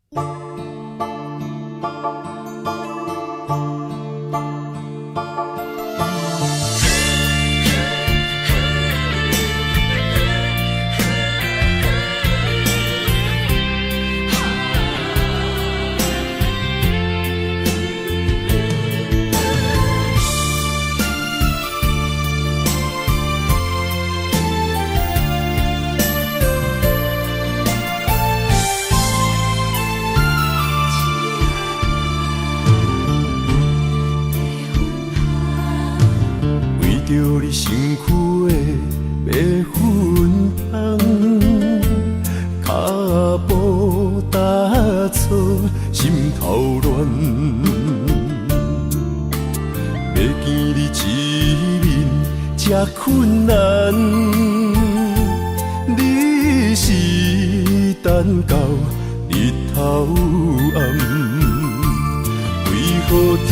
為著你身軀的白粉香，跤步踏錯，心頭亂。欲見你一面這困難，你是等到日頭暗，為何天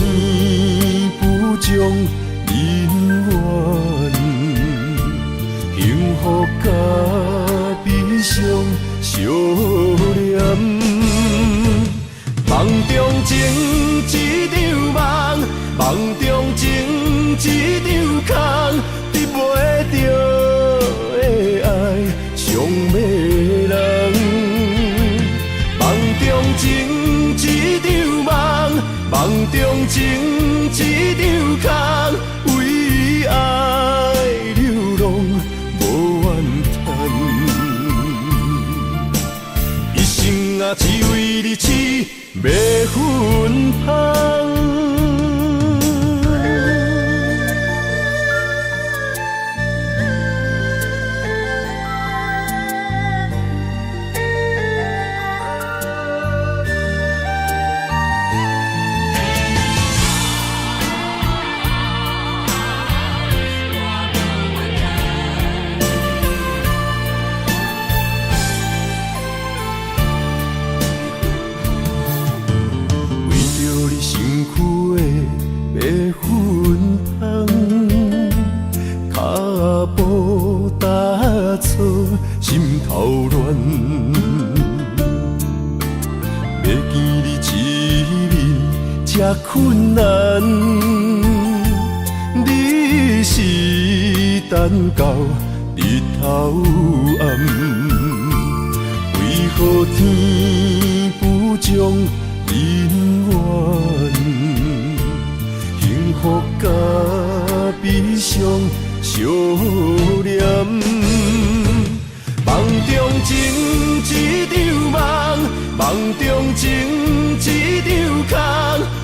不將姻緣，幸福佮悲傷相連。夢中情一場夢，夢中情一場空，得袂著的愛傷迷人。夢中情一場夢，夢中情一場空，為愛流浪無怨嘆，一生啊只為你痴迷芬芳。為著你身軀的白粉香，跤步踏錯，心頭亂。欲見你一面這困難，你是等到日頭暗，為何天不將姻緣，幸福佮悲傷相連。夢中情一場夢，夢中情一場空，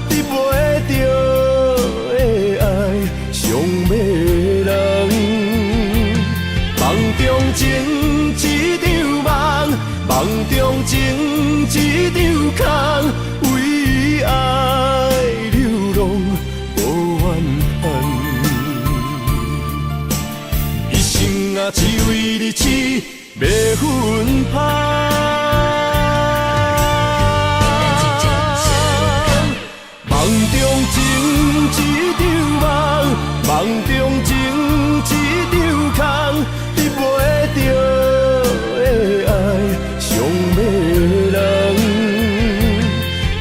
得袂著的愛傷迷人。夢中情一場夢，夢中情一場空，為愛流浪無怨嘆，一生啊只為你痴迷芬芳。夢中情一場夢，夢中情一場空，得袂著的愛傷迷人。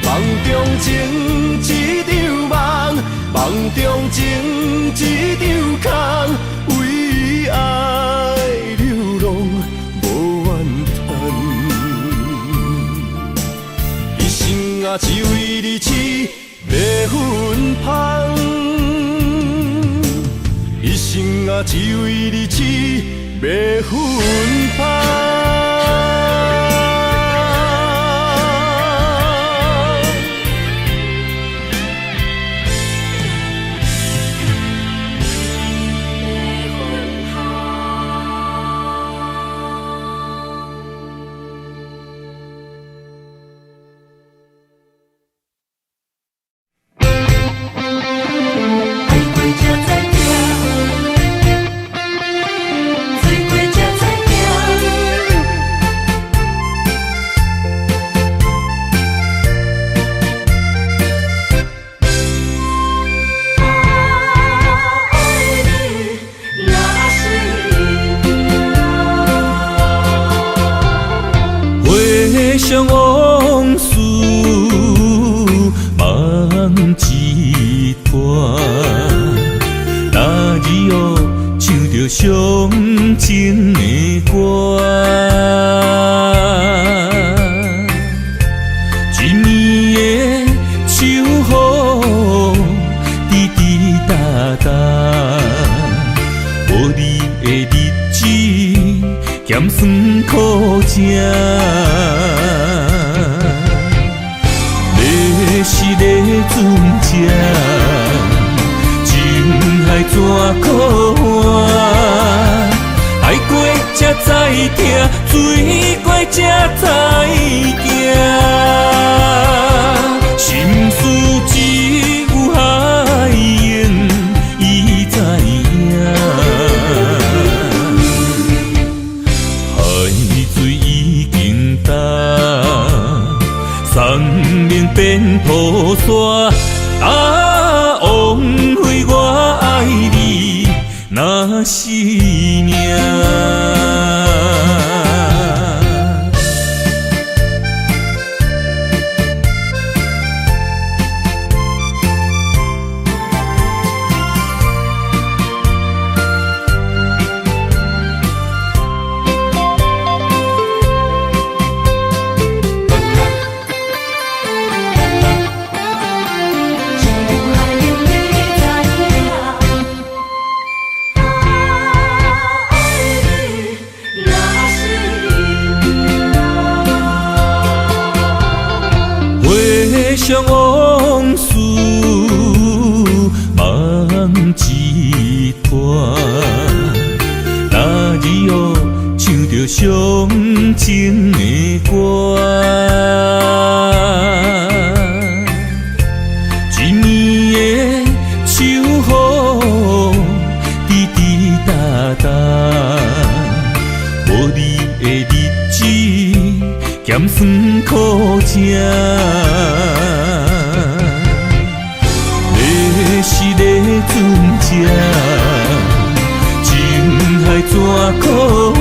夢中情一場夢，夢中情一場空，為愛流浪無怨嘆，一生啊只為你痴迷芬芳，一生啊只為你痴迷芬芳。愛過才知疼，醉過才知疼。我愛你，若是命。回想往事，傷情的歌。一暝的秋雨，滴滴答答，無你的日子，鹹酸苦食。欲死咧船只，情海怎苦换？愛過才知疼，醉過才知行。心事只有海湧伊知影。海水已經乾，山盟變土沙。啊，枉費我愛你，若是命。只有海湧你知影。啊，愛你若是命。回想往事，夢一團。那日哦，唱著傷情的歌。一暝的秋雨，滴滴答答，無你的日子，鹹酸苦食。欲死咧船只，情海怎苦换？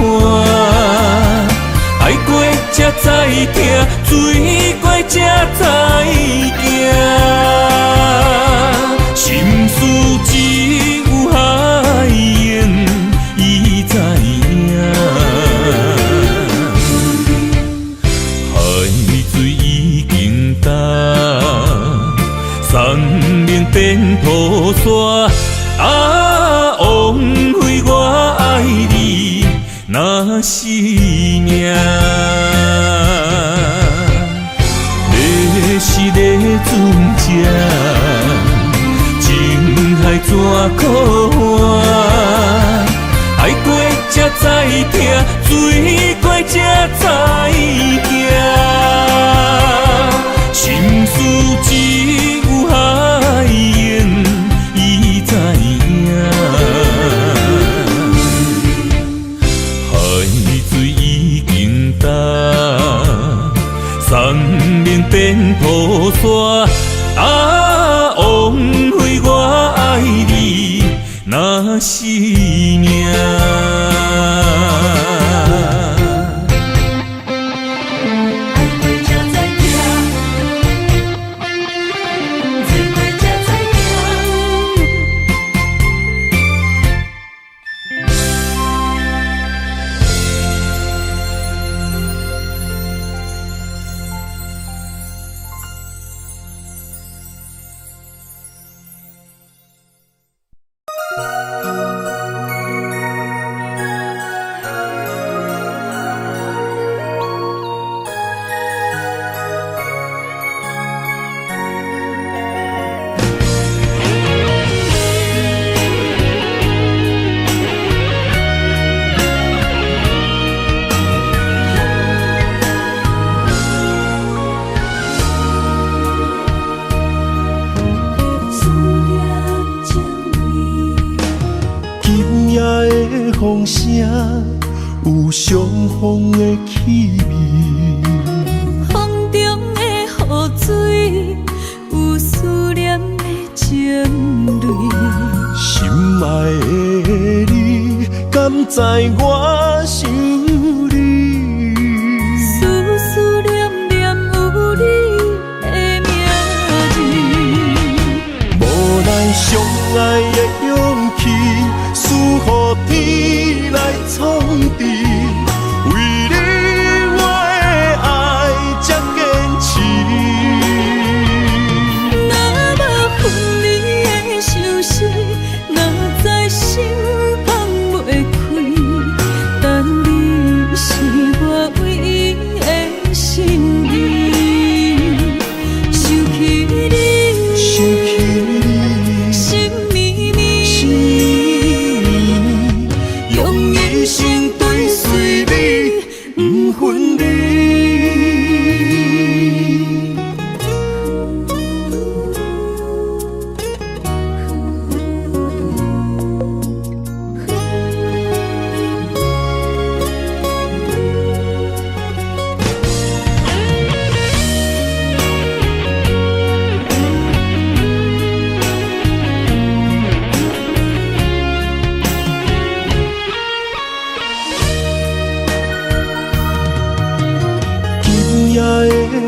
愛過才知疼，醉過才知行。心事只有海湧伊知影。海水已經乾，山盟變土沙。啊，枉費我愛你，若是命。欲死咧船只，情海怎苦换？愛過才知疼，醉過才知行。心事只有海湧伊知影。海水已經乾，山盟變土沙。啊，枉費我愛你，若是命。愛過才知疼，醉過才知行。思念情味。今夜的風聲有傷風的氣味，風中的雨水有思念的情淚。心愛的你，敢知我想你？思思念念有你的名字。無奈相愛的勇氣，輸予天。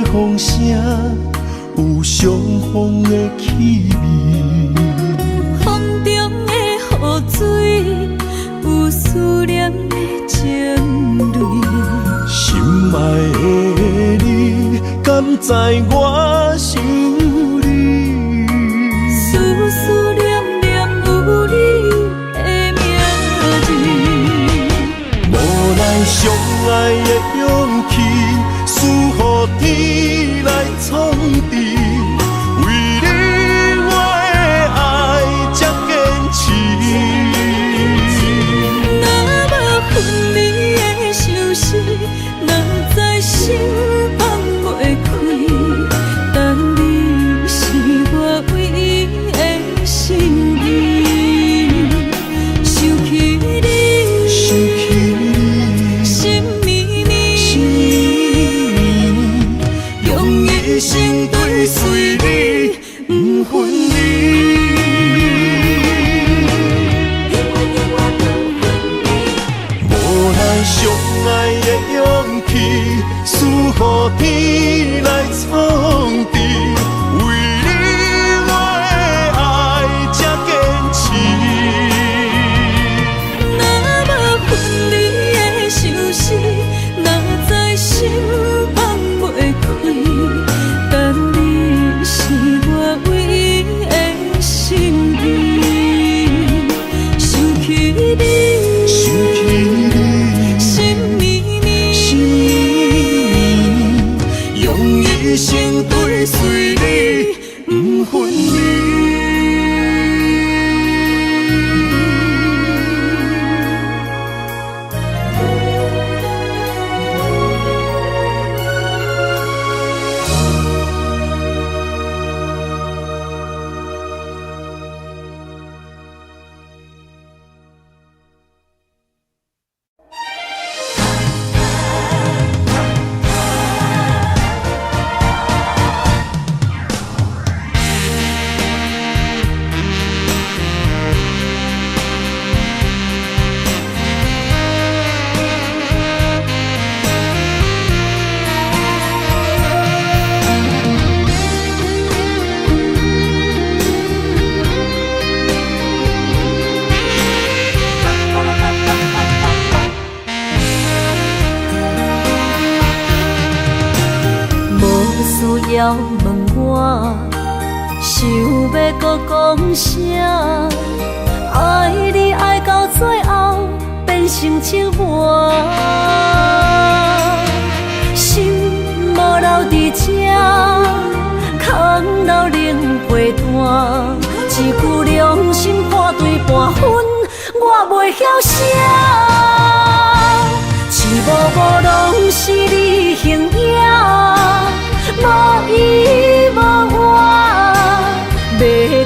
風聲，有相逢的氣味。風中的雨水，有思念的情淚。心愛的你，敢知我想你？思思念念有你的名字。無奈相愛的勇氣，輸予天來創治。為你我的愛才堅持。若無分離的相思，哪知心放袂開。但你是我唯一的心意。想起你，想起你，心绵绵，心绵绵，用一生追隨你，不分離。無奈相愛的勇氣，輸予天來創治。為你我的愛才堅持。若無分離的相思，哪知心放袂開。但你是我唯一的心意。想起你，想起你，心绵绵，心绵绵，用一生追隨你，不分離。無需要問我，想欲閣講啥？愛你愛到最後變成折磨，心無留佇這，空留冷被單。一句良心破碎半分，我袂曉寫。一幕幕攏是你形影，無依無倚，欲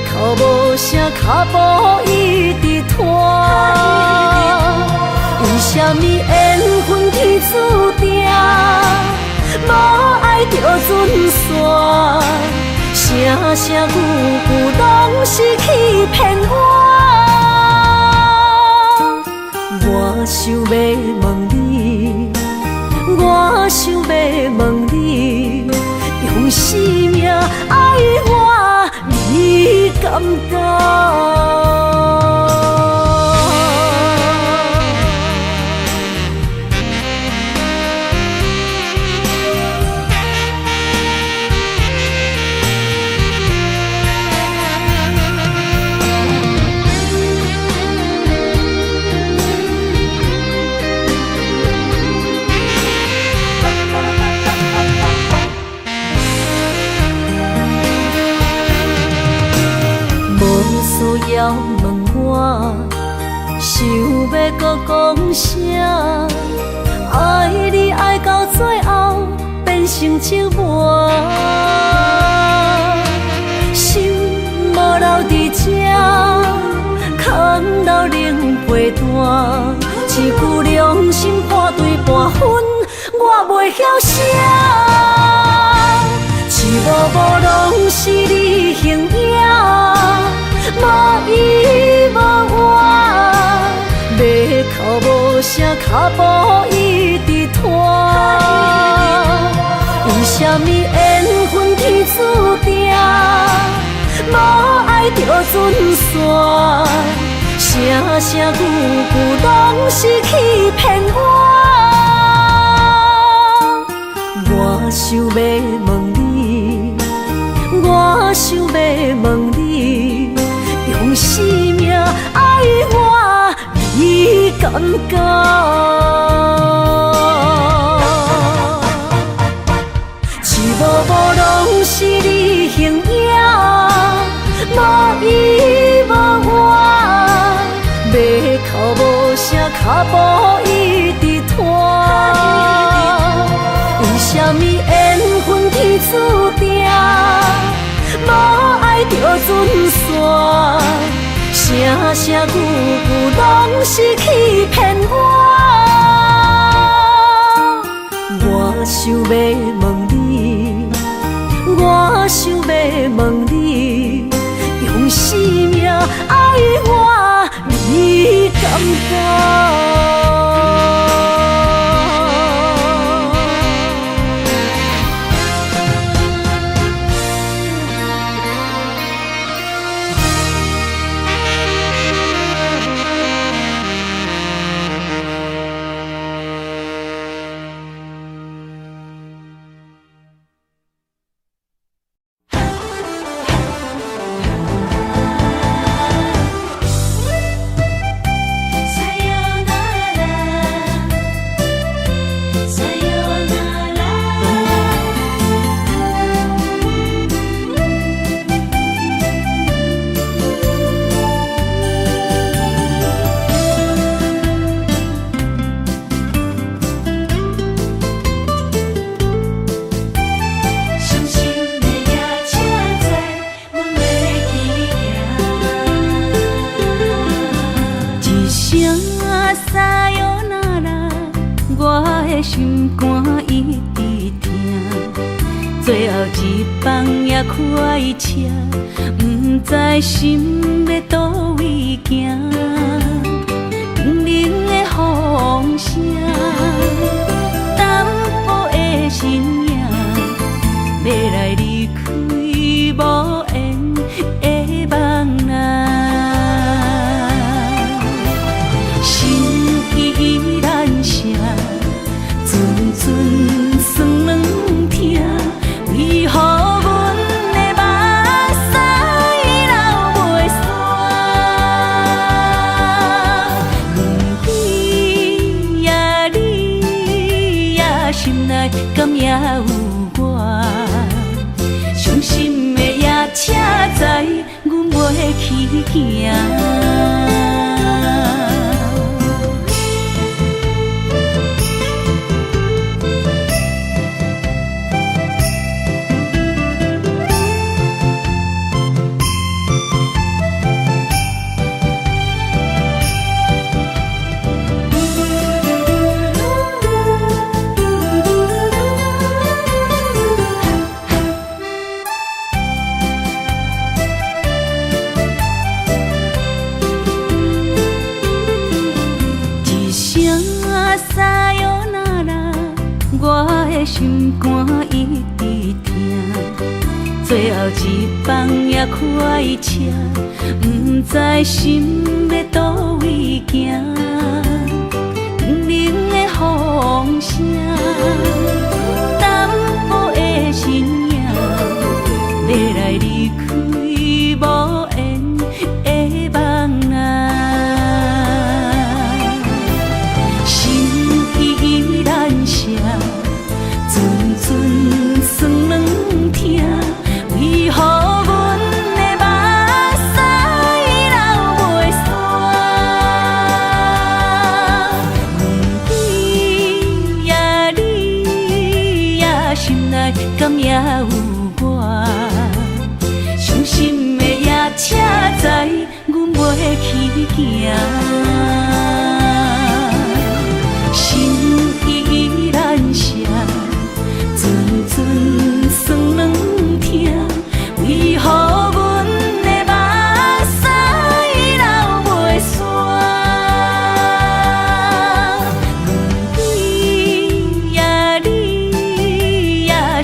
哭無聲，跤步一直拖。為啥物緣分天注定，無愛就準散，聲聲句句攏是欺騙我。我想欲問你，我想欲問你，用生命愛我，你敢敢？無需要問我，想欲閣講啥？愛你愛到最後變成折磨，心無留佇這，空留冷被單。一句良心破碎半分，我袂曉寫。一幕幕攏是你形影，無依無倚，欲哭無聲，跤步一直拖。為啥啥物緣分天注定，無愛就準散，聲聲句句攏是欺騙我。我想欲問你，我想欲問你，用生命愛我，你敢敢？一幕幕攏是你形影，無依無我，欲哭無聲，跤步一直拖。為啥物緣分天注定，無愛就準散，聲聲句句攏是欺騙我。我想欲問你，我想欲問你，用生命愛我，你敢敢？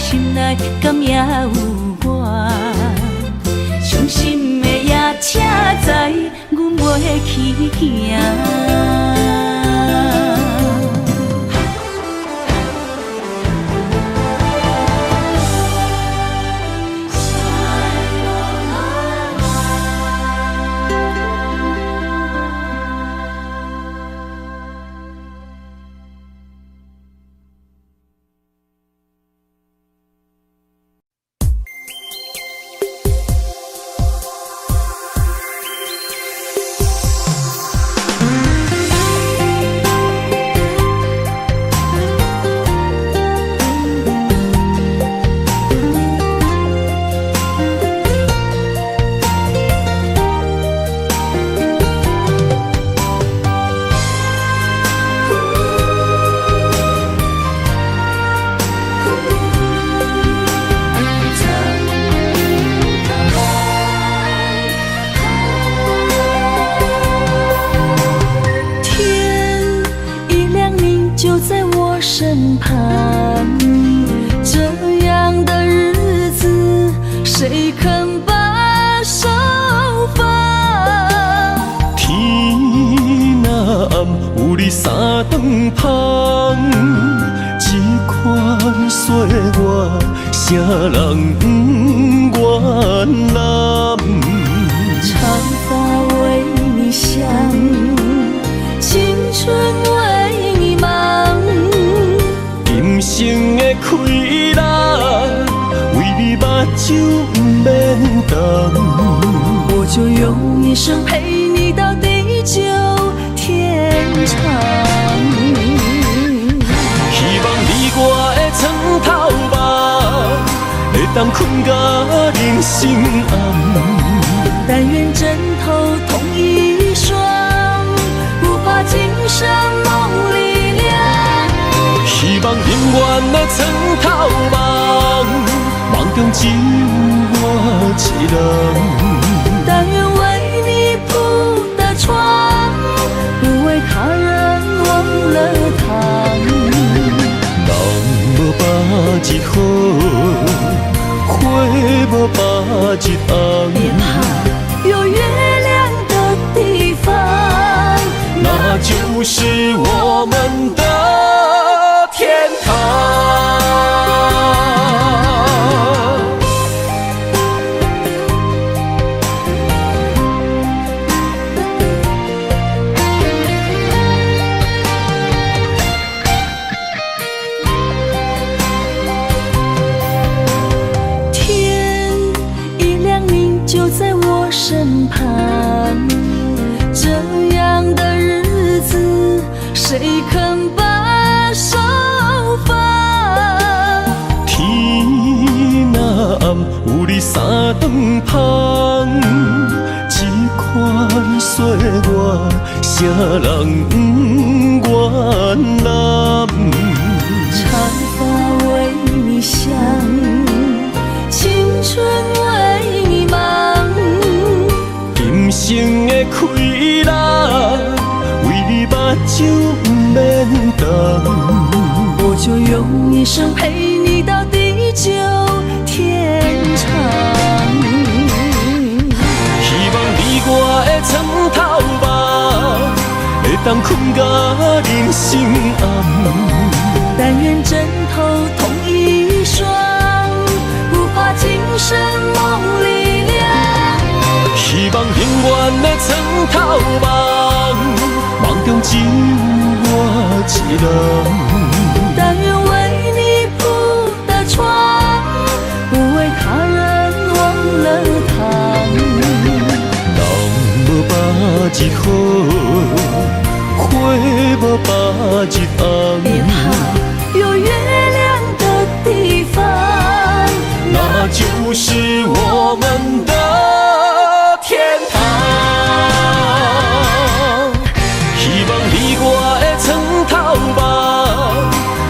心內来敢猶有我？傷心的夜車載，阮袂去行。身旁，這樣的日子，誰肯把手放？天若暗，有你三頓芳，這款歲月，啥人不願攬？長髮為你想，青春為你忙。今生的快樂，為你目睭毋免動。我就用一生陪你到地久天長。希望你我的床頭夢，會當睏到人生暗。但願枕頭同一雙，不怕今生夢裡涼。希望永遠的床頭夢，夢中只有我一人。但願為你鋪的床，不為他人忘了躺。人無百日好，花無百日紅。別怕，有月亮的地方，那就是我們的天堂。天一亮，你就在我身旁。這樣的日子，誰肯把手放？天若暗，有你三頓芳，這款歲月，啥人不願攬？長髮為你想，青春為你忙。今生的快樂，為你目睭毋免動。我就用一生陪你到地久天長。希望你我的床頭夢，會當睏到人生暗。但願枕頭同一雙，不怕今生夢裡涼。希望永遠的床頭夢，夢中只有我一人。但願為你鋪的床，不為他人忘了躺。人無百日好，花無百日紅。別怕，有月亮的地方，那就是我們的天堂。希望你我的床頭夢，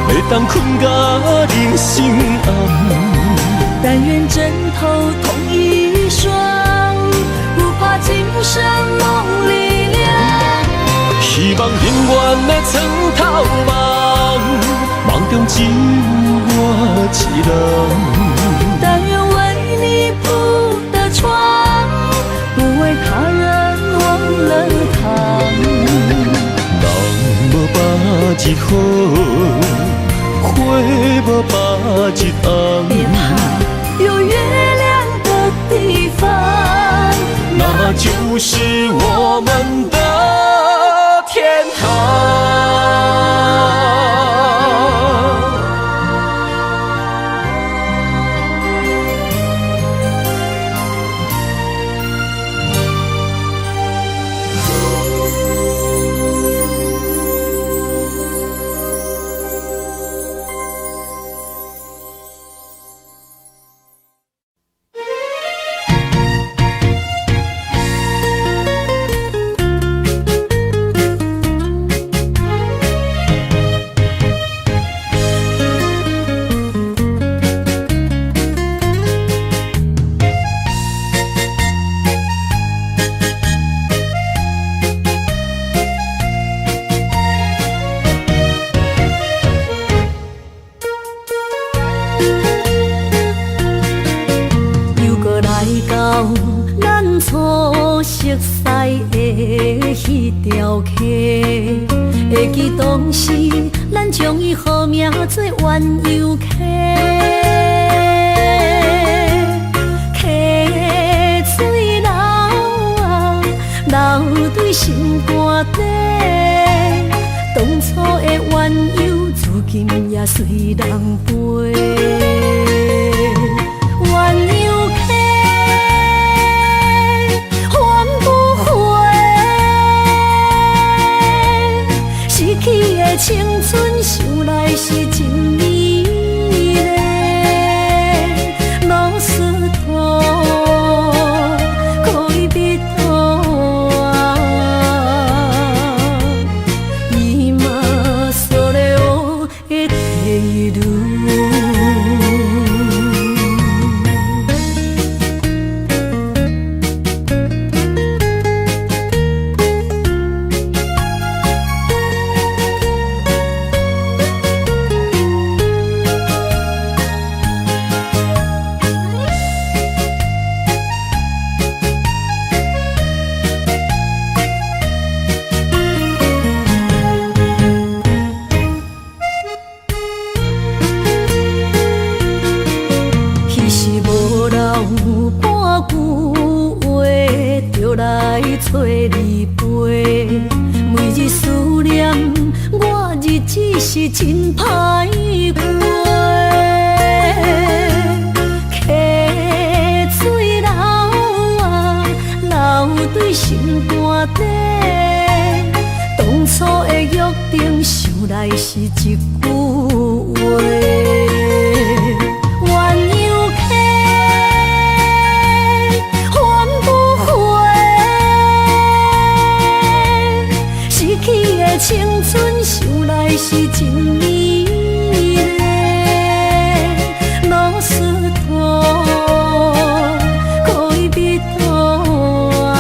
會當睏到人生暗。但願枕頭同一雙，不怕今生夢裡涼。希望永遠的床頭夢，夢中只有我一人。日好，花無百日紅。別怕，有月亮的地方，那就是我們的天堂。又閣來到咱初熟似的彼條溪，會記當時咱將伊號名做鴛鴦溪，溪水流啊流對心肝底，當初的鴛鴦如今也隨人飛。鴛鴦溪，還不回，失去的青春，想來是真美麗。老斯托戀人啊，今それを得ている。彼時無人半句話，就來揣你陪。每日思念，我日子是真歹過。溪水流啊流對心肝底，當初的約定，想來是一句話。鴛鴦溪，還不回，失去的青春，想來是真美麗。老斯托戀人啊，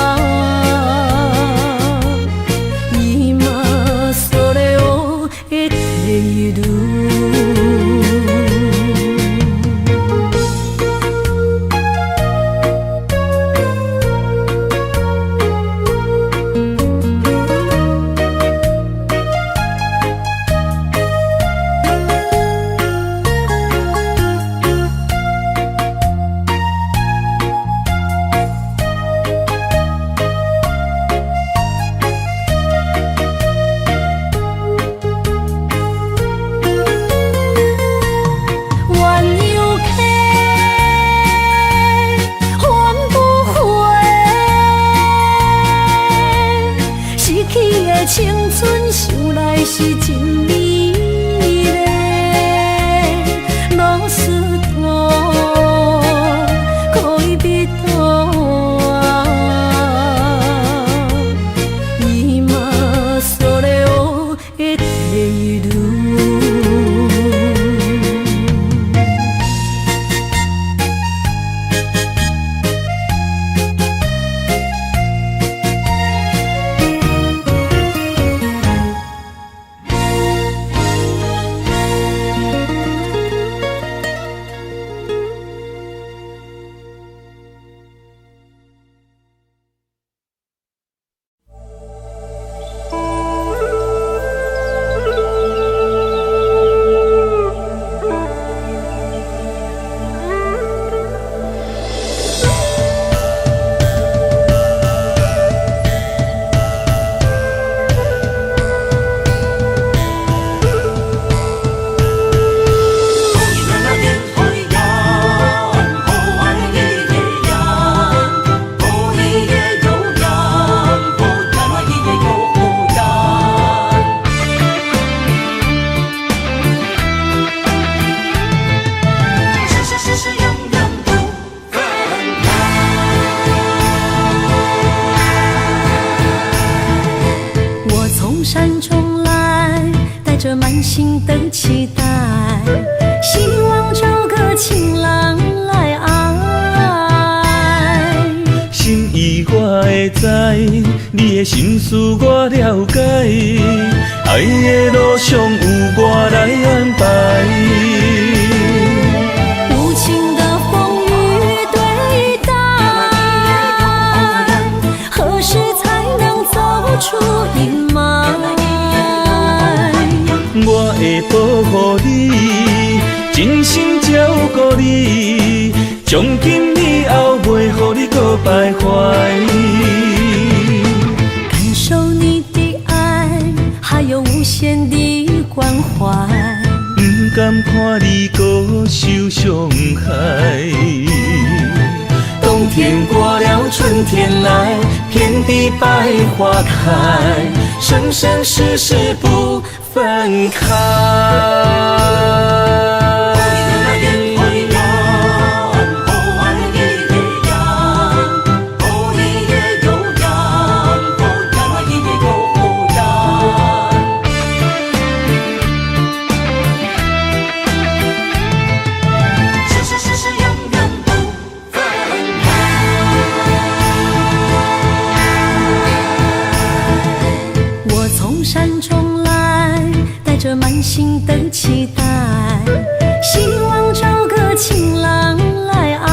今それを得ている。期待，希望找個情郎來愛。心意我會知，你的心思我了解，愛的路上有我來安排。無情的風雨對待，何時才能走出陰霾？我會保護你，真心照顧你，從今以後袂予你閣徘徊。感受你的愛，還有無限的關懷。毋甘看你閣受傷害。冬天過了，春天來，遍地百花開，生生世世不分開。我從山中來，帶著滿心的期待，希望找個情郎來愛。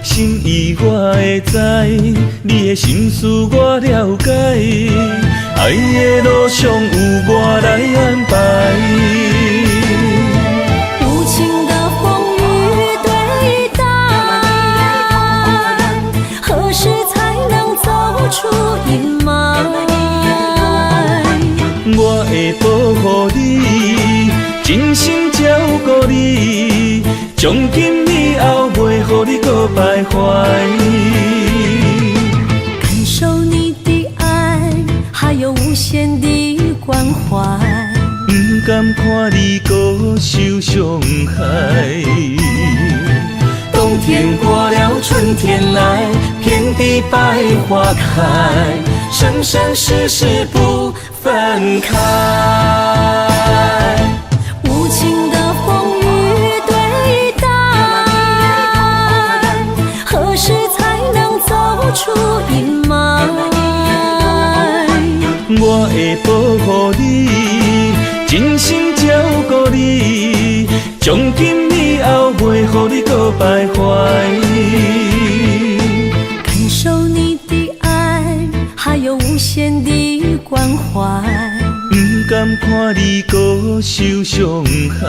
心意我會知，你的心思我了解，愛的路上有我來安排。無情的風雨對待，何時才能走出陰霾？我會保護你，真心照顧你，從今以後袂予你閣徘徊。感受你的愛，還有無限的關懷。毋甘看你閣受傷害。冬天過了，春天來，遍地百花開，生生世世不分開。無情的風雨對待，何時才能走出陰霾？我會保護你，真心照顧你，從今以後袂予你閣徘徊。感受你的愛，還有無限的關懷。毋甘看你閣受傷害。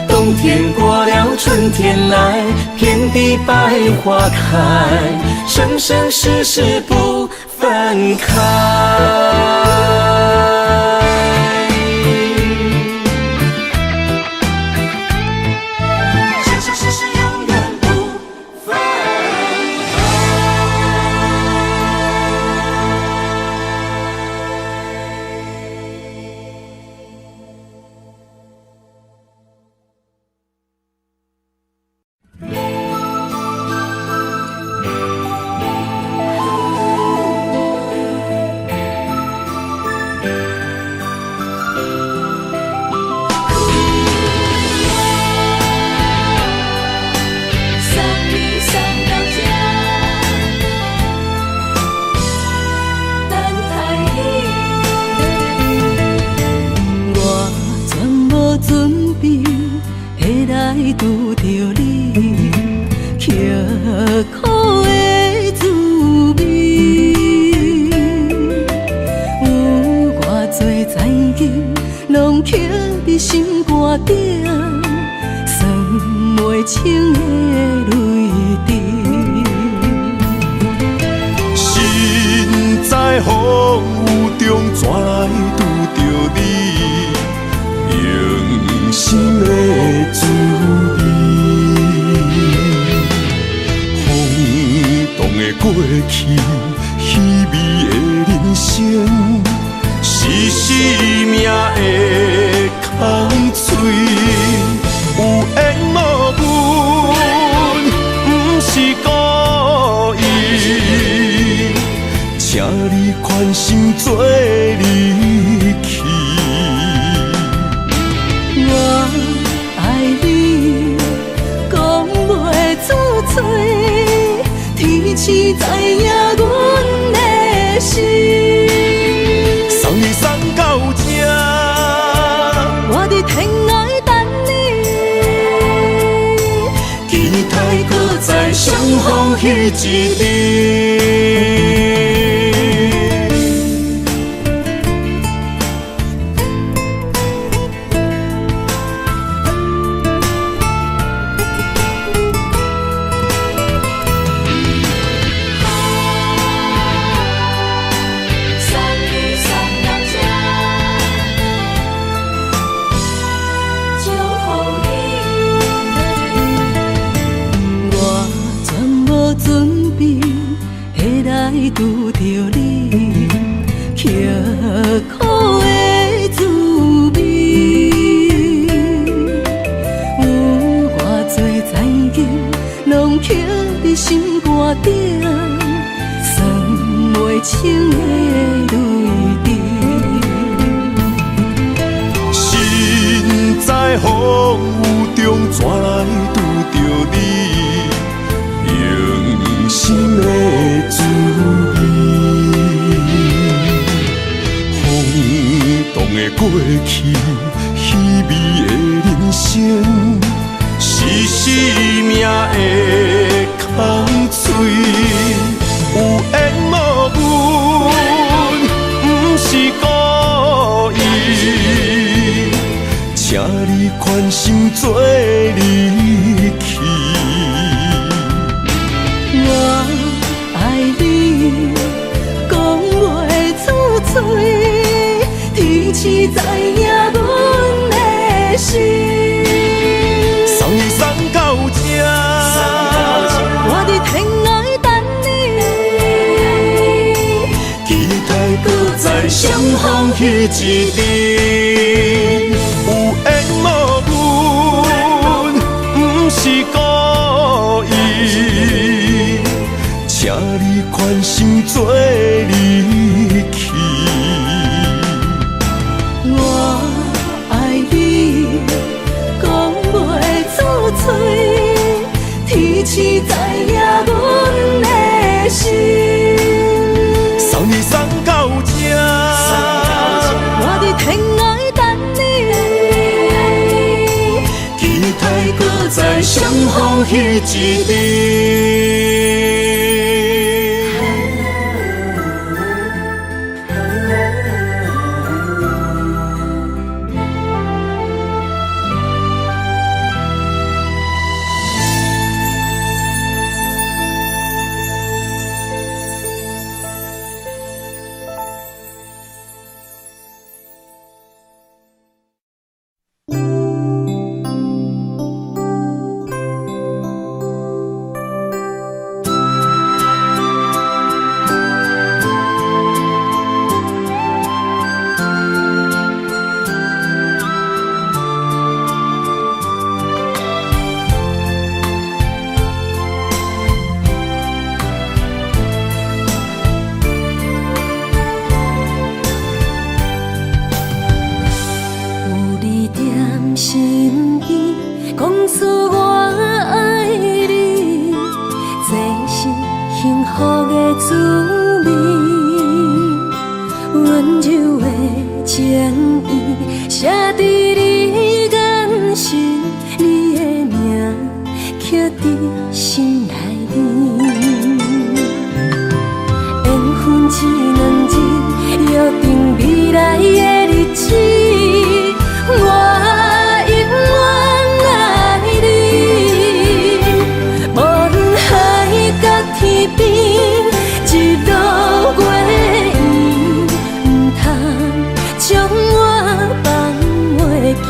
冬天過了，春天來，遍地百花開，生生世世不分開。生生世世永遠不分開。送你送到這，等待你。我全無準備會來拄著你，刻苦的滋味，有偌濟殘金攏刻佇心肝頂，算袂清的淚滴。身在風雨中，怎來拄著你？用心的滋味，風動的過去，稀微的人生，是生命的空喙。有緣無分，毋是故意，請你寬心做你。彼一暝。我全無準備會來拄著你，刻苦的滋味，有偌濟殘金攏刻佇心肝頂，算袂清的淚滴。身在風雨中，怎來拄著你？用心的滋味，風動的過去，稀微的人生，是生命的空喙。有緣無分，毋是故意，請你寬心做離去。我愛你，講袂出嘴，天時知影阮的心。送你送到這，我佇天涯等你，期待閣再相逢彼一日。有緣無分，毋是故意，請你寬心做離去。我愛你，講袂出嘴，天時知影阮的心。送你送到這，我佇天涯等你，期待閣再相逢彼一日。有你踮身邊，講出我愛你，這是幸福的滋味。溫柔的情意寫佇你眼神，你的名刻佇心內面。緣分這兩字，約定未來的日子。我永遠愛你，無論海角天邊，日落月圓，毋通將我放袂記。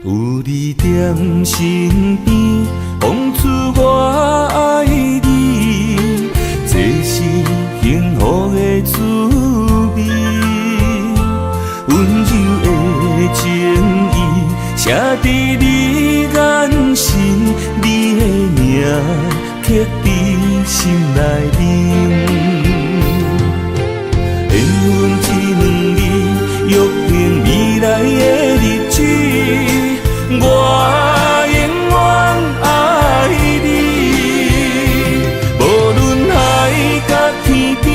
有你踮身邊，講出我愛你，這是幸福的滋味。溫柔的情意，寫佇你眼神，你的名刻佇心內面。緣分這兩字，約定未來的日子，我永遠愛你。無論海角天邊，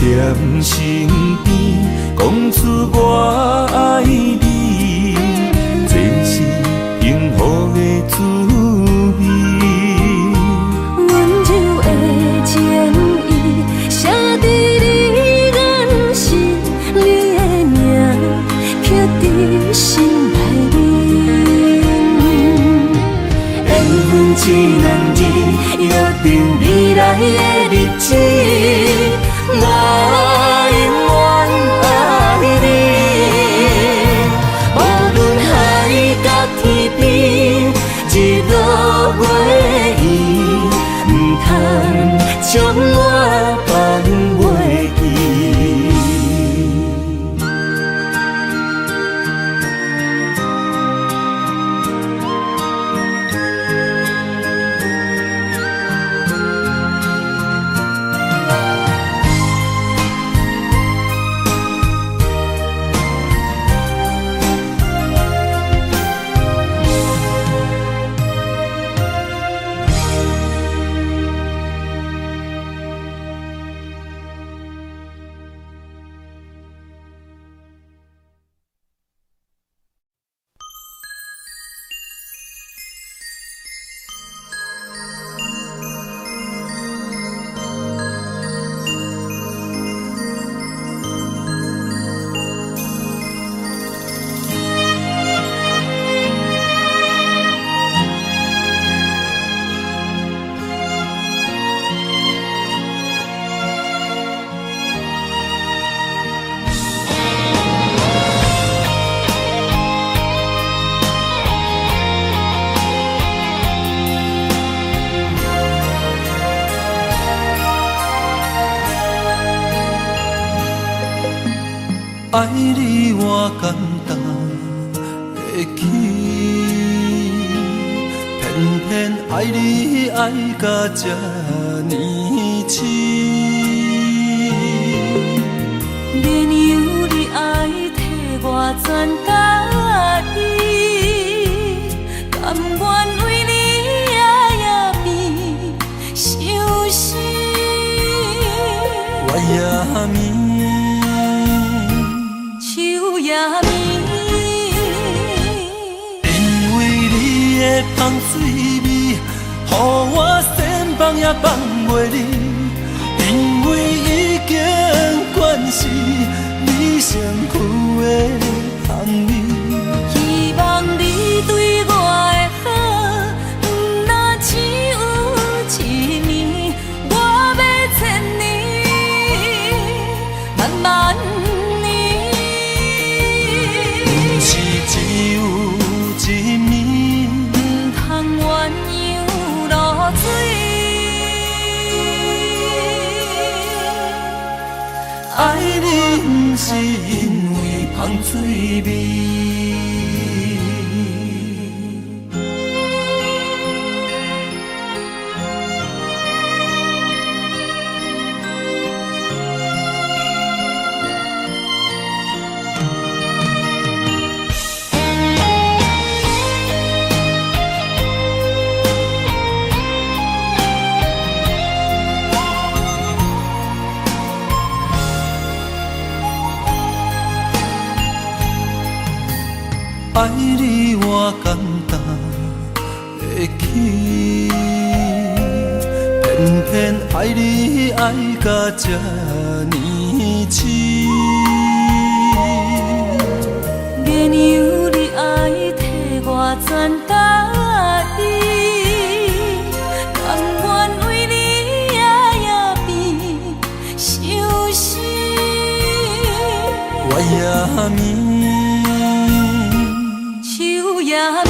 踮身边，讲出我爱你，这是幸福的滋味。温柔的情意，写伫你眼神，你的名刻伫心内面。缘分这两字，约定未来的日子，我永远爱你。无论海角天边，日落月圆，毋通将我放袂记。爱你我担当会起，偏偏爱你爱甲这呢痴。免由你爱替我全家己，甘愿为你夜夜变相思。月也暝，秋也暝，因为你的香水味，予我千放也放袂离。因为已经惯是你身躯的香味。希望你对我的好，毋若只有一暝，我欲千年，万万年。毋是只有一暝，毋通鸳鸯落水。爱你毋是因为香水味。爱你我担当会起，偏偏爱你爱甲这呢痴。免由你爱替我全家己，甘愿为你夜夜变相思。月也暝，秋也暝，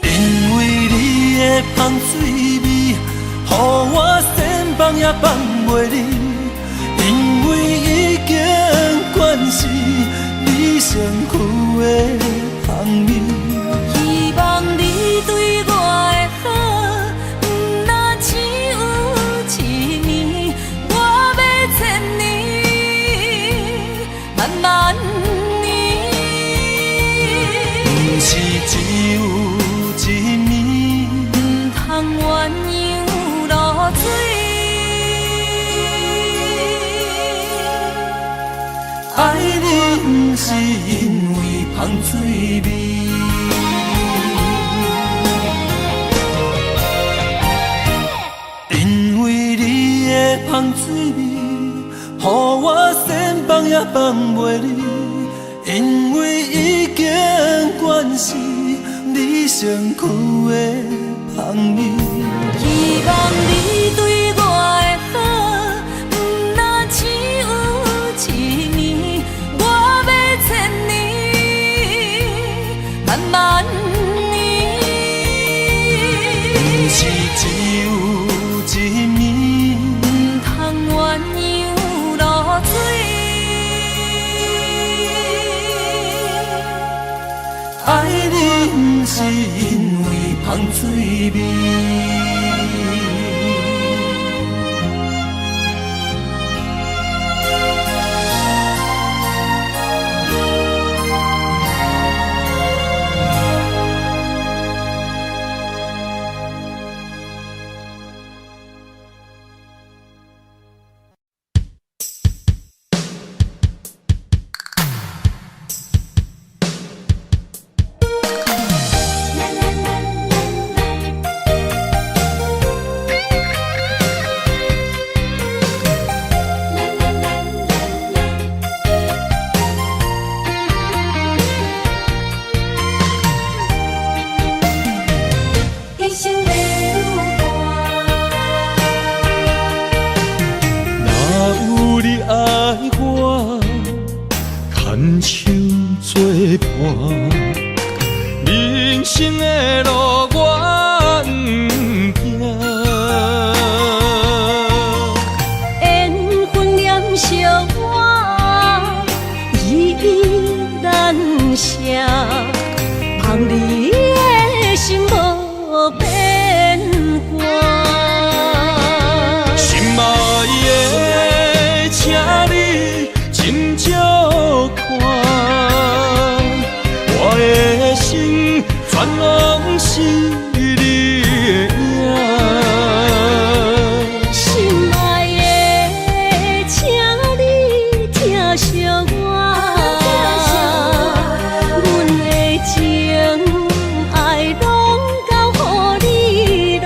因为你的香水味，予我千放也放袂离。因为已经惯是你身躯的香味。希望你对我的好，毋若只有一暝，我欲千年，万万年。毋是只有一暝，毋通鸳鸯落水。是因為芳水味。因為你的芳水味，予我想放也放袂離。因為已經慣是你身軀的香味。希望你對我的好，毋若只有一暝，我欲千年，萬萬年。毋是只有一暝，毋通鴛鴦落水。愛你毋是因為芳水味。一生的旅伴。若有你愛我，牽手做伴，人生的路我毋驚。緣分黏相我，依依難捨，望你的心無變卦。心愛的，請你斟酌看，我的心全攏是你的影。心愛的，請你疼惜我，阮的情愛攏交予你啦。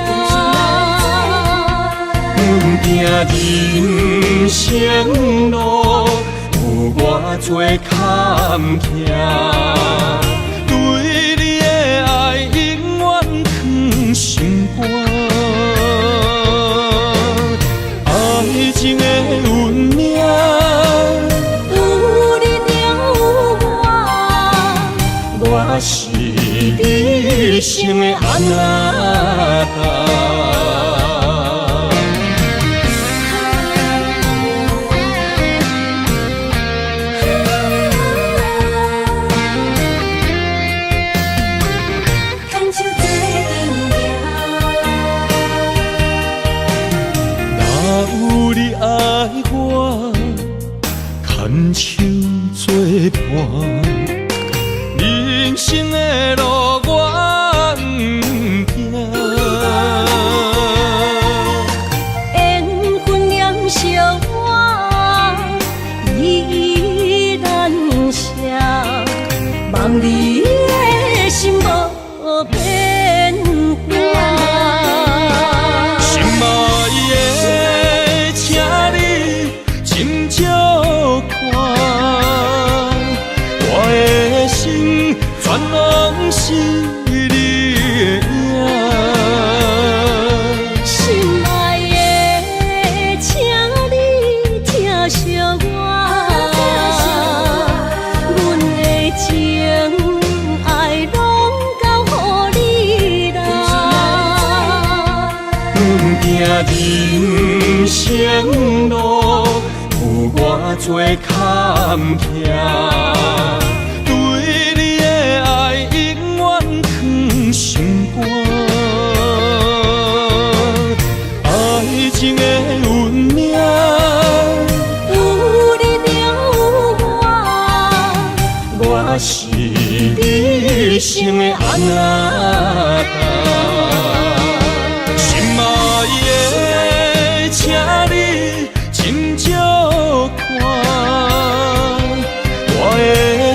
毋驚人生路有偌濟坎坷，對你的愛永遠藏心肝。愛情的運命，有你就有我，我是你一生的阿那達。牽手做陣行。若有你愛我，牽手做伴，人生的路我毋驚。緣分黏相我，依依難捨，望你的心無變卦。心愛的，請你斟酌看，我的心全攏是你的影。心愛的，請你疼惜我，阮的情愛攏交予你啦。毋驚人生路有偌濟坎坷，對你的愛永遠藏心肝。愛情的運命，有你就有我，我是你一生的阿那達。心愛的，請你斟酌看，我的心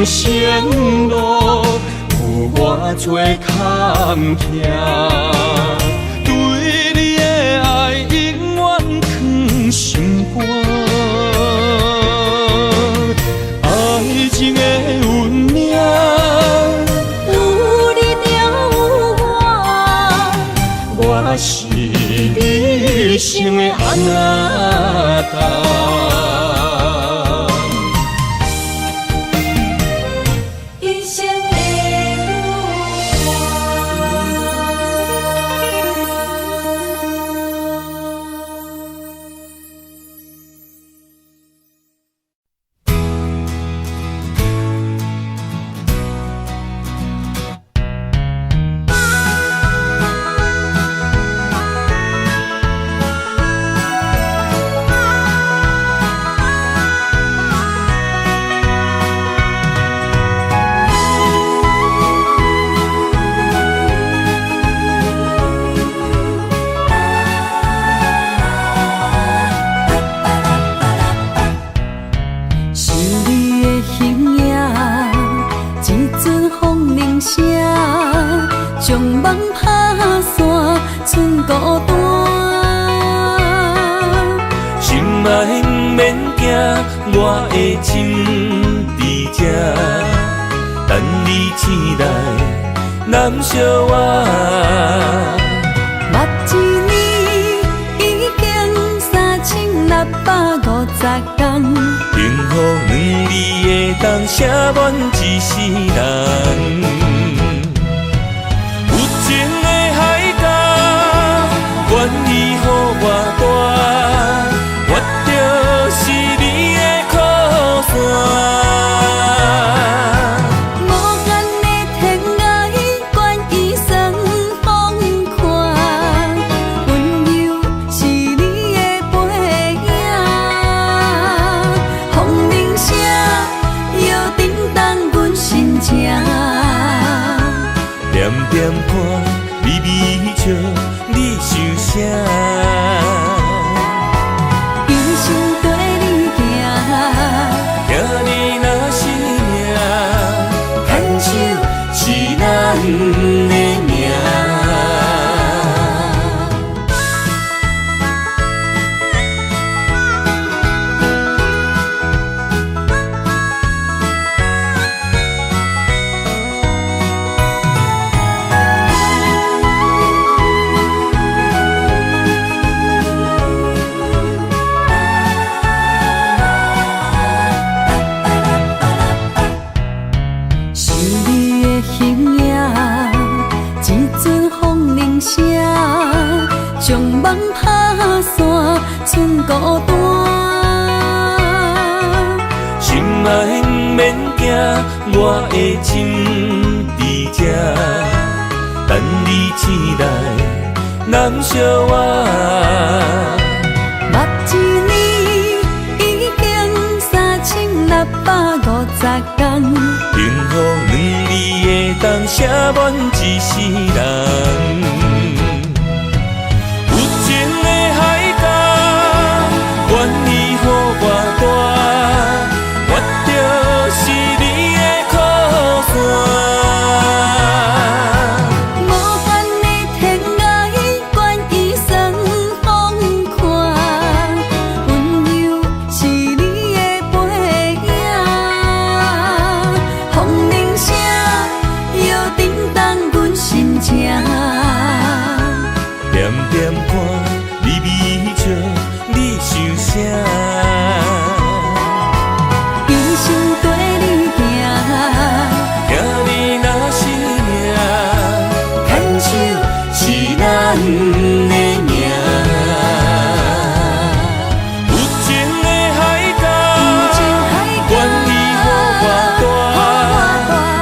生路有偌济坎坷，对你的爱永远藏心肝。爱情的运命，有你就有我，我是你一生的阿那达。一生的伴。想你的形影，一阵风铃声，将梦拍散，剩孤单。心爱毋免惊，我的情伫这，等你醒来，揽惜我。目一年已经3650天，幸福两字会当写满一世人。有情的海角，愿意予我大，我就是你的靠山。无限的天涯，愿意算风看，温柔是你的背影。风铃声又震动阮心情。点点看，微微笑，你想啥？一生跟你行，听你若是命，牵手是咱的命。想你的形影，一阵风铃声，将梦拍散，剩孤单。心爱毋免惊，我的情伫这，等你醒来，揽惜我。目一年已经3650天，幸福两字会当写满一世人。有情的海角，愿意予我大，我就是你的靠山。无限的天涯，愿意算风看，温柔是你的背影。风铃声又震动阮心情。点点看，微微笑，你想啥？一生跟你行，听你若是命，牵手是咱的命。有情的海角，愿意予我大，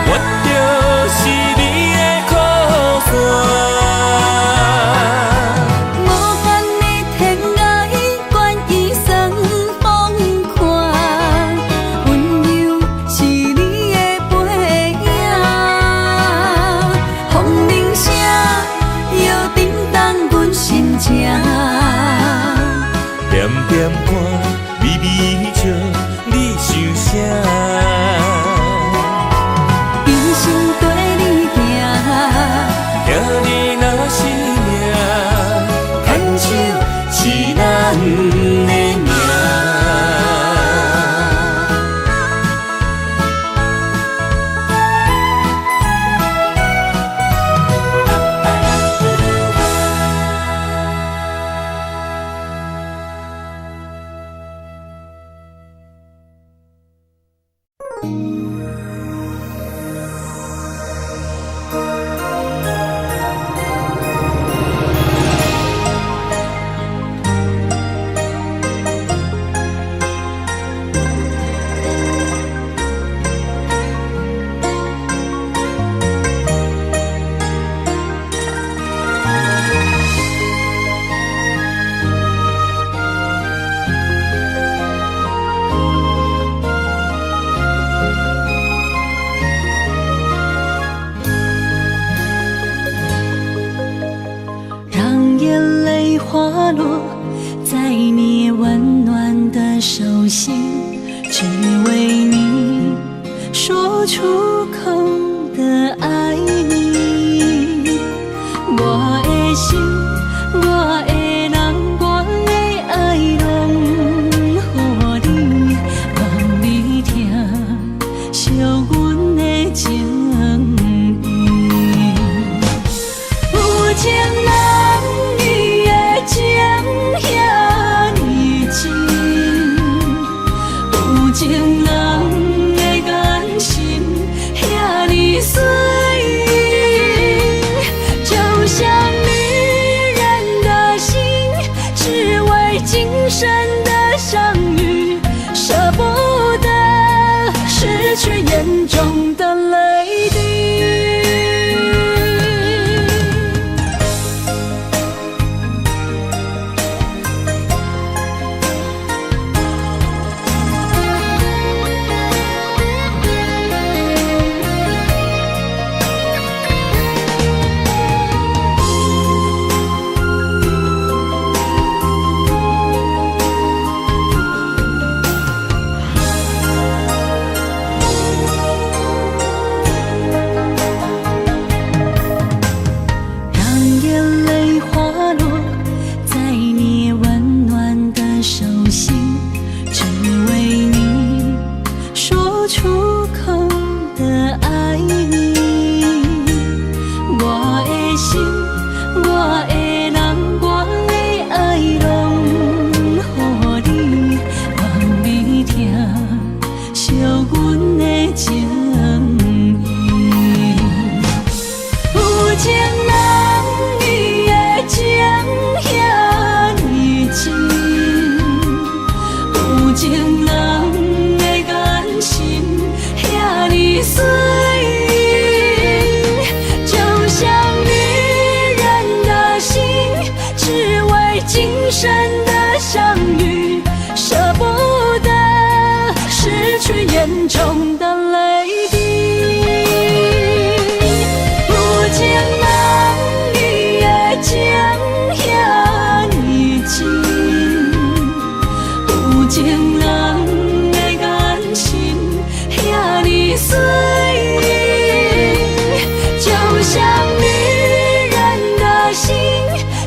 我就是你的靠山。无限的天涯，愿意算风看，温柔是你的背影。风铃声又震动阮滑落在你溫暖的手心，只為你說出口的愛你。我的心，我的人，我的愛，攏予你，望你疼惜阮的情意。有情人伊的情遐呢真，有情人的眼神遐呢媠，就像女人的心，只為今生的相遇，捨不得失去眼中的淚滴。讓眼淚滑落在你溫暖的手心，只為你說出口的愛你。我的心，我的人，我的愛，攏予你，望你疼惜阮的情意。有情人伊的情遐呢真，有情人的眼神遐呢媠，就像女人的心，只為今生的相遇，捨不得失去眼中的淚滴。有情人伊的情遐呢真，有情人的眼神遐呢媠，就像女人的心，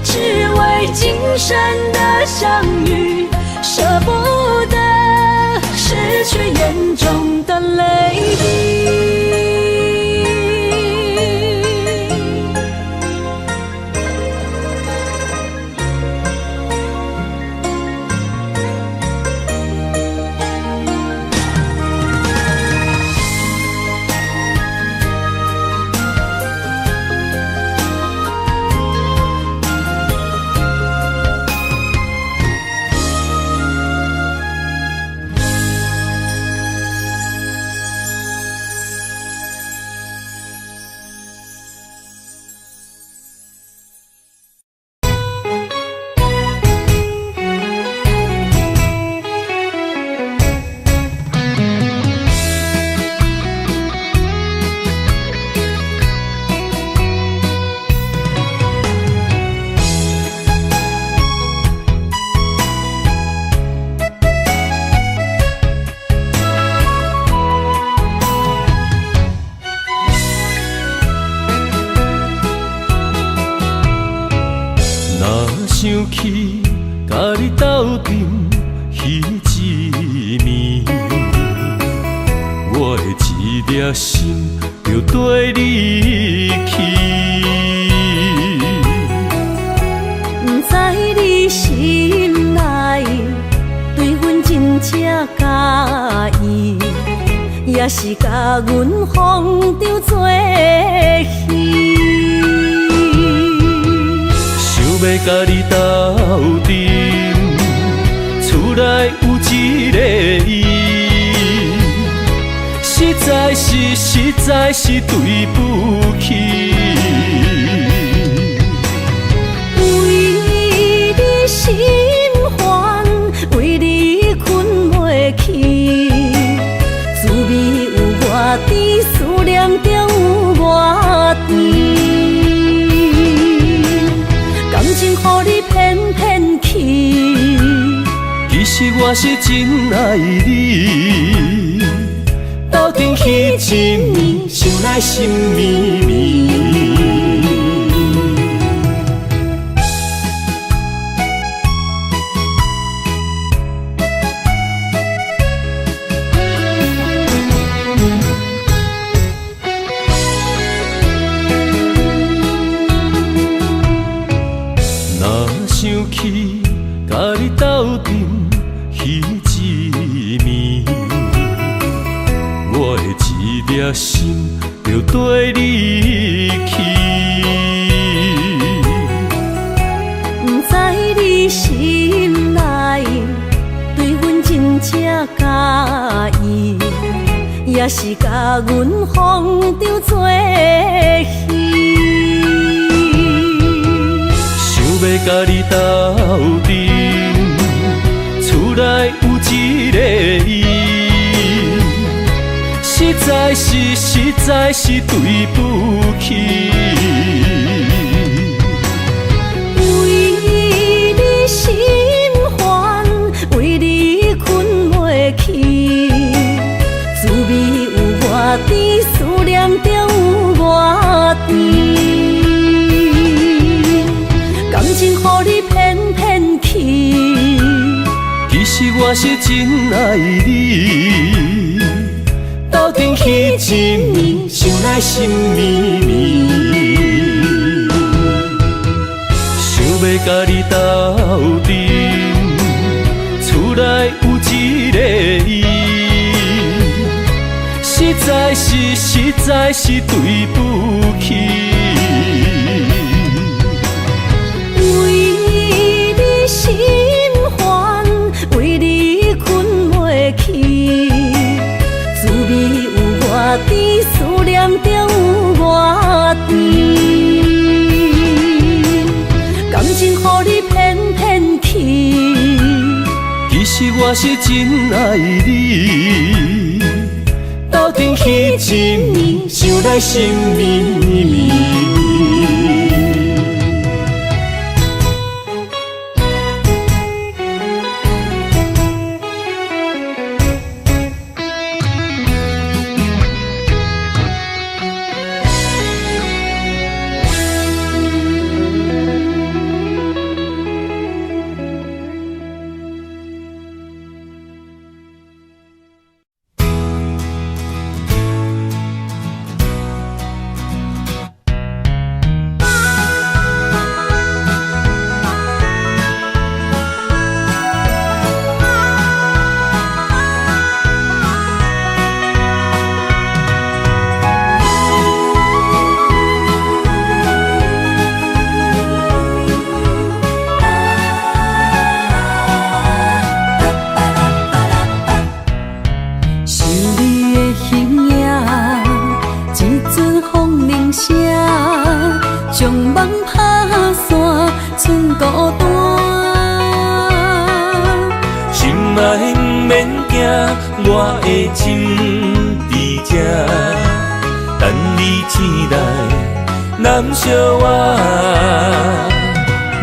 只為今生的相遇，捨不得失去眼中的淚滴。若想起佮你鬥陣彼一暝，我的一粒心就綴你去。不知你心內對阮真正佮意，也是共阮放當做戲。想欲佮你鬥陣，厝內有一個伊，實在是對不起。為你心煩，為你睏袂去，滋味有偌甜，思念中有偌甜。感情予你騙騙我是真愛你，鬥陣彼一暝，想來心綿綿。若想起佮你鬥陣彼一暝，我的一粒心就綴你去。毋知你心內對阮真正佮意，抑是共阮風中做戲。想欲佮你鬥陣，厝內有一个伊，實在是實在是對不起。為你心煩，為你睏袂去，滋味有偌甜，思念就有偌甜。感情予你騙騙去，其實我是真愛你，鬥陣彼一暝，想來心綿綿。想欲佮你鬥陣，厝內有一个伊，實在是實在是對不起。為你心煩，為你睏袂去，滋味有偌甜，思念就有偌甜。感情予你騙騙去，其實我是真愛你，鬥陣彼一暝，想來心綿綿。想你的形影，一阵風鈴聲，將夢拍散，剩孤單。心愛毋免驚，我的心佇這，等你醒來，攬惜我。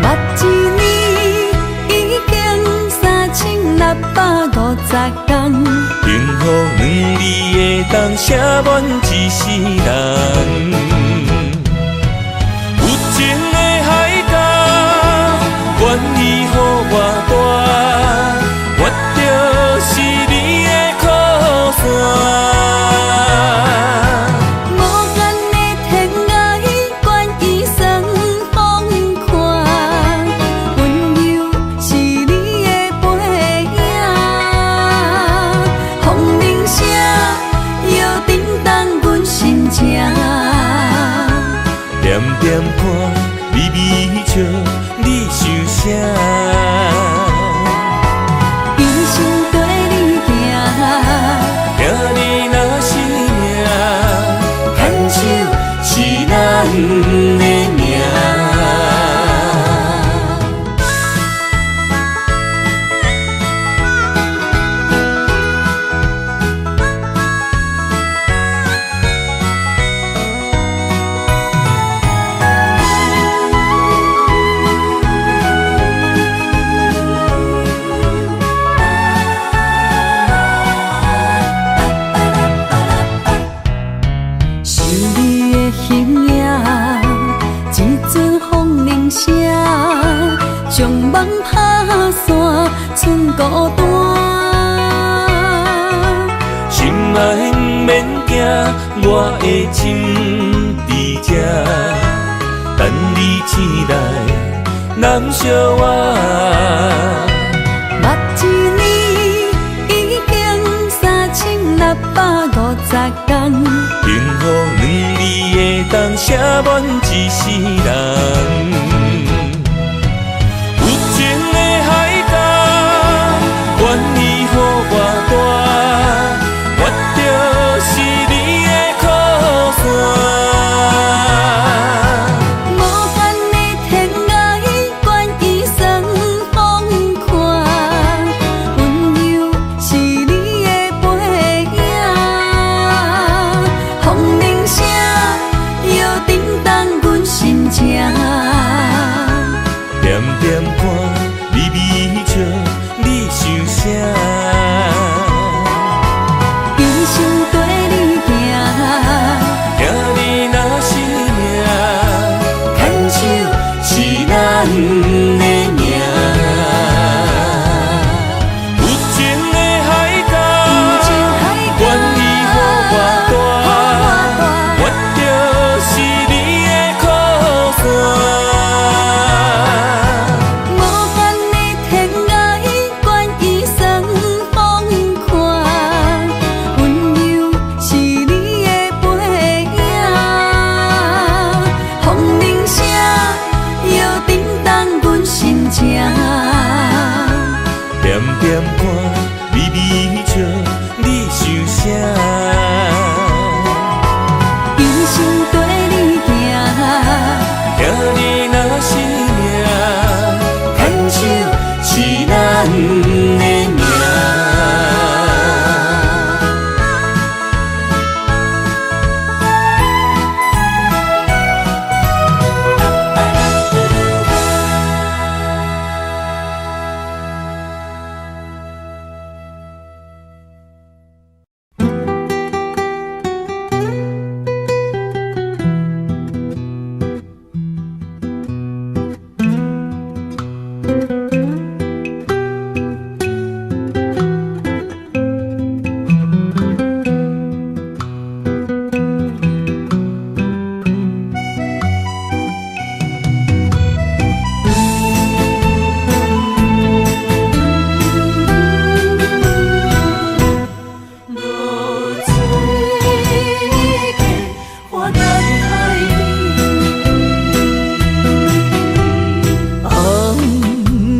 目一年已經3650天，幸福兩字會當寫滿一世人。有情的海角，願意予我大，我就是你的靠山。無限的天涯，願意算風看，溫柔是你的背影。風鈴聲又震動阮心情，點點看，微微笑，你想啥？一生綴你行，聽你若是命，牽手是咱的命。夢拍散，賰孤單。心愛毋免驚，我的情佇這，等你醒來，攬惜我。目一年已經3650天，幸福兩字會當寫滿一世人。有情的海角，願意予偌大，我就是你的靠山。無限的天涯，願意算風看，溫柔是你的背影，風鈴聲又叮當阮心情。點點看，微微笑，你想啥？今生綴你行，行你若是命，牽手是咱的命。有情的海角，願意予偌大，我就是你的靠山。無限的天涯，願意算風看，溫柔是你的背影，風鈴聲又叮當阮心情。點點看，微微笑，你想啥？今生綴你行，行你若是命，牽手是咱的命。落水溪，我等待你。红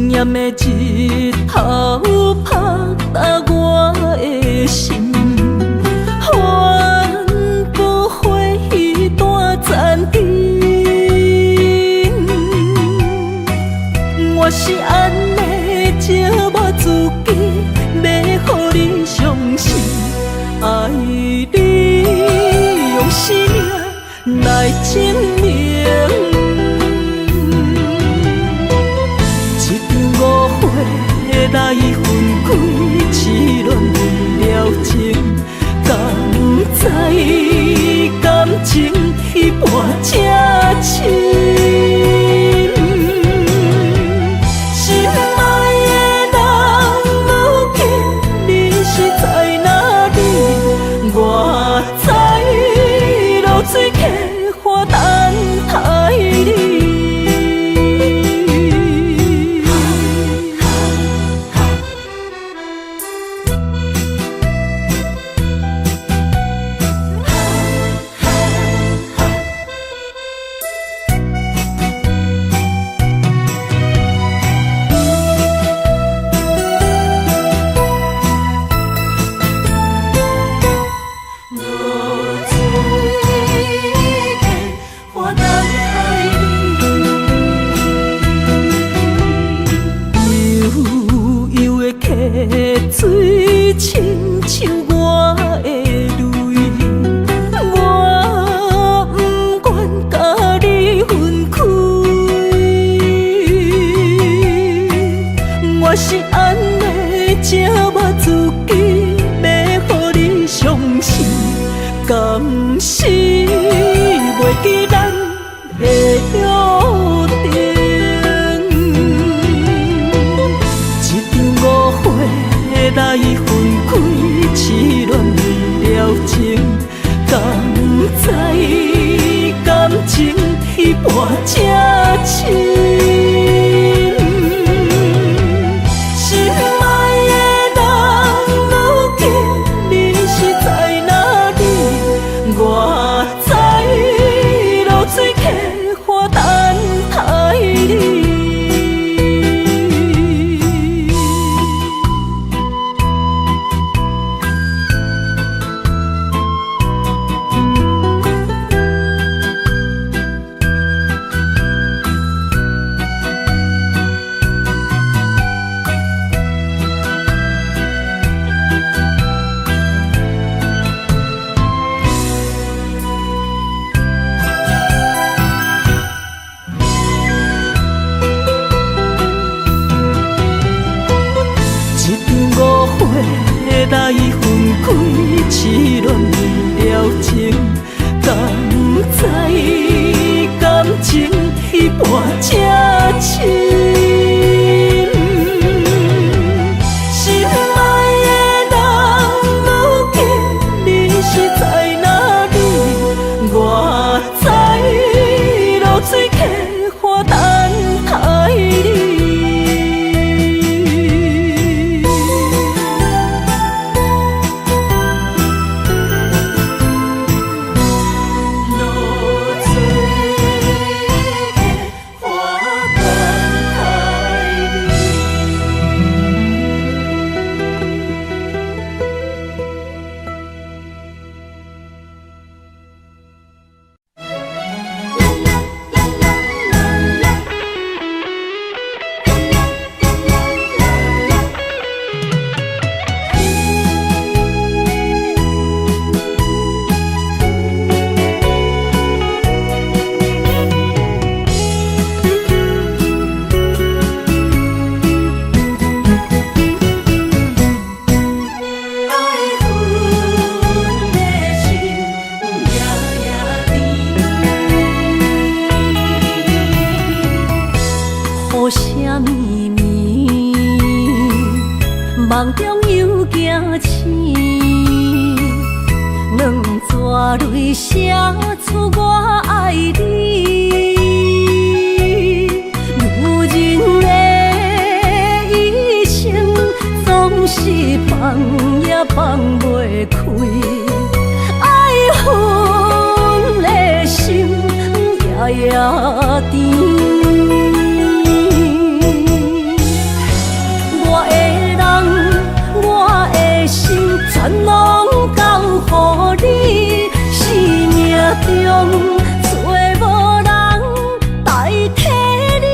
炎的日头拍打我的心，反复回忆断残灯。我是按呢折磨自己，欲予你伤心，愛你用生命來證明。一場誤會來分開，痴戀了情，敢知感情已伴這深。心愛的人，如今你是在哪裡？我在濁水溪岸等待你。落水溪，我等待你。悠悠的溪水，親像我的淚，我不願共你分開。我是按呢折磨自己，欲予你傷心，敢是袂記咱的約定。情，敢知感情彼半這深？心愛的人，如今你是在哪裡？我知落水客岸等待你。一場誤會來分開，痴戀了情，敢知感情彼半這深？心愛的人，如今你是在哪裡？我知落水客岸等待你。落水客岸等待你。愛恨的心夜夜甜。雨聲綿綿，夢中又驚醒，兩撮淚寫出我愛你。女人的一生總是放也放袂開，愛恨的心夜夜甜。我的人，我的心，全攏交予你。生命中找無人代替你。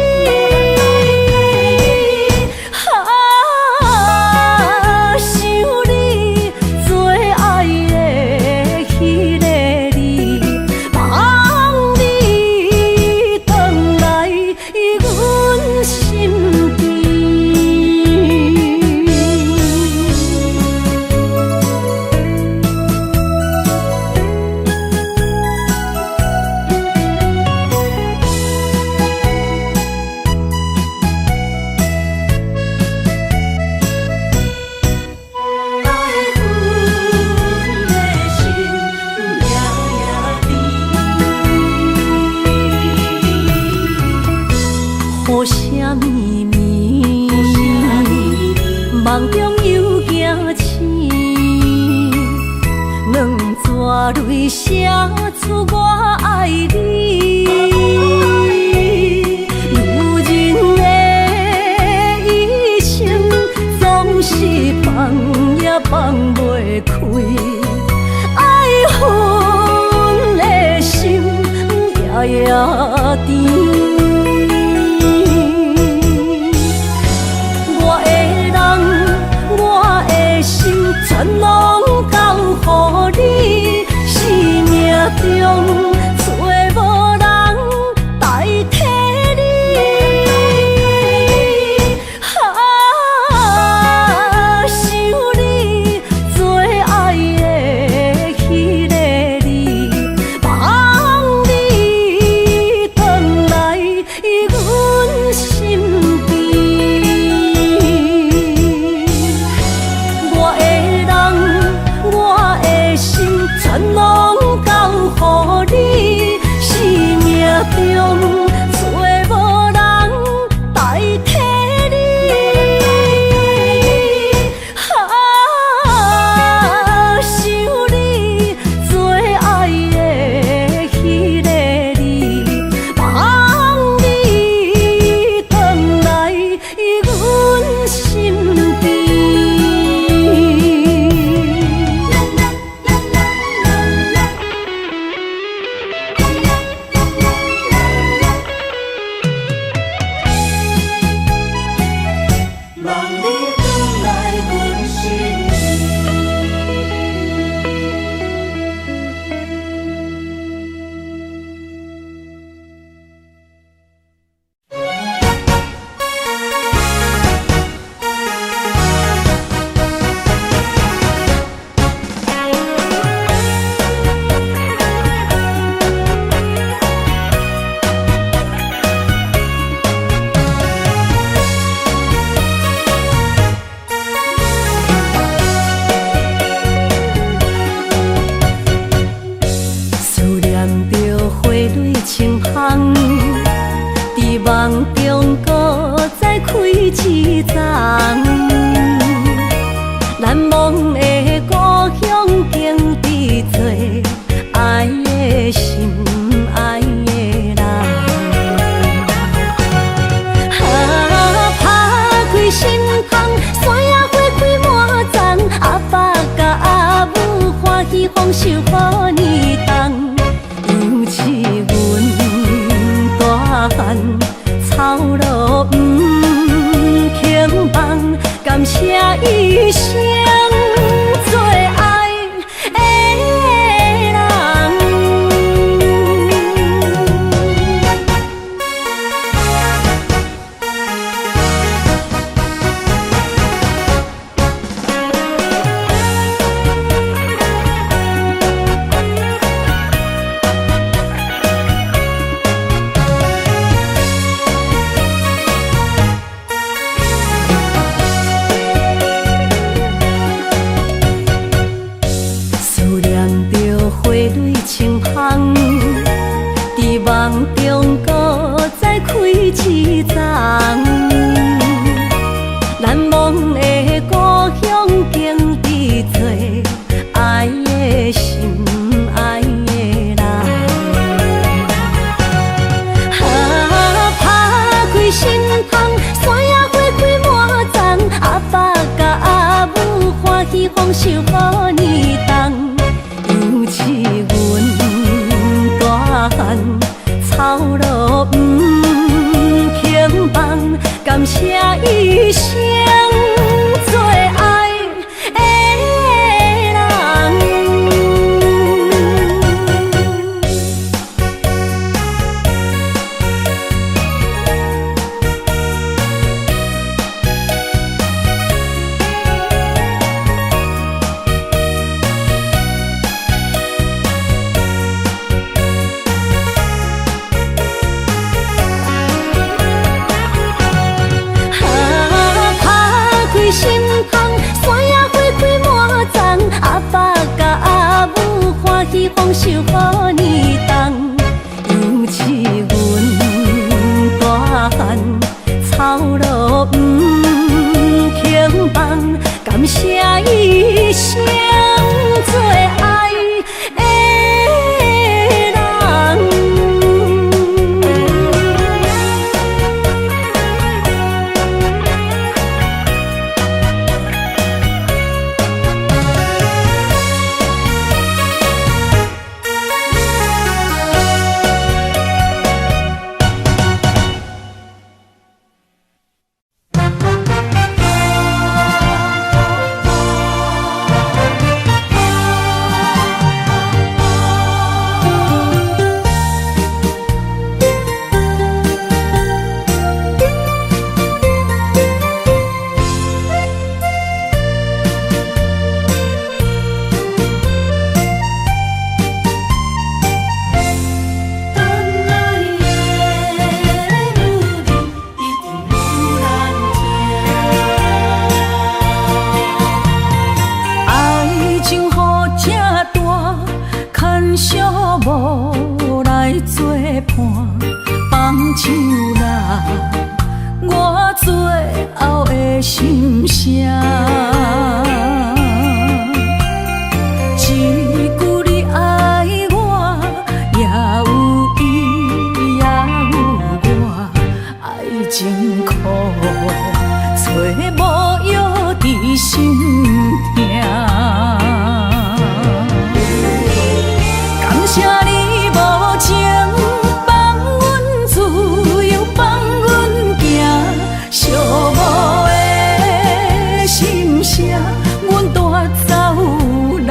啊，想你最愛的彼个你，望你轉來阮身邊。愛恨的心夜夜甜。雨聲綿綿，夢中又驚醒，兩撮淚寫出我愛你。女人的一生總是放也放袂開，愛恨的心夜夜甜。我的人，我的心，全攏交予你。生命中找無人代替你。啊，想你最愛的彼个你，望你轉來阮身邊。我的人，我的心，全清芳，佇夢中閣再開一叢。難忘的故鄉景致多，愛的心，愛的人。啊，拍開心窗，山野花開滿叢，阿爸佮阿母歡喜豐收予年冬。猶似阮大漢，操勞毋肯放，感謝一生最愛的人。思念著花蕊清芳，佇夢中閣再開一叢。難忘的故鄉景致多，愛的心，愛的人。啊，拍開心窗，山野花開滿叢，阿爸佮阿母歡喜豐收予年冬。猶似阮大漢，操勞毋肯放，感謝一生最愛的人。啊，拍開心窗，山野花開滿叢，阿爸佮阿母歡喜豐收予年冬。猶似阮大漢，操勞毋肯放，感謝一生最愛的人。等来的女人一定有难听。爱情予这大，牵小无来作伴，放手啦，我最后的心声。一句你愛我，也有伊，也有我，愛情苦，找無藥治心疼。感謝你無情，放阮自由，放阮行，寂寞的心聲，阮帶走啦。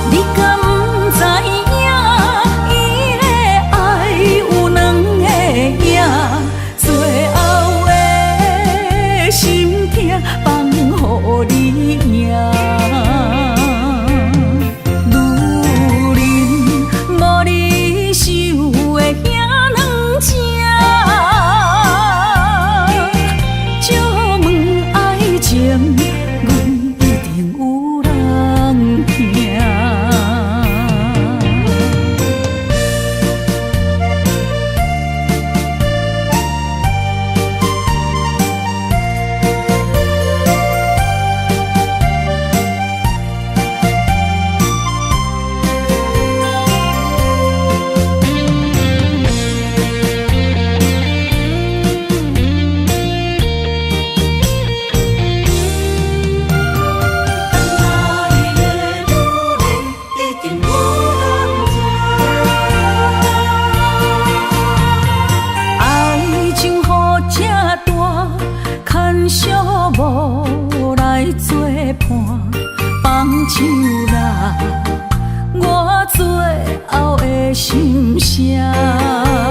你敢不知影，伊的愛有後的心聲。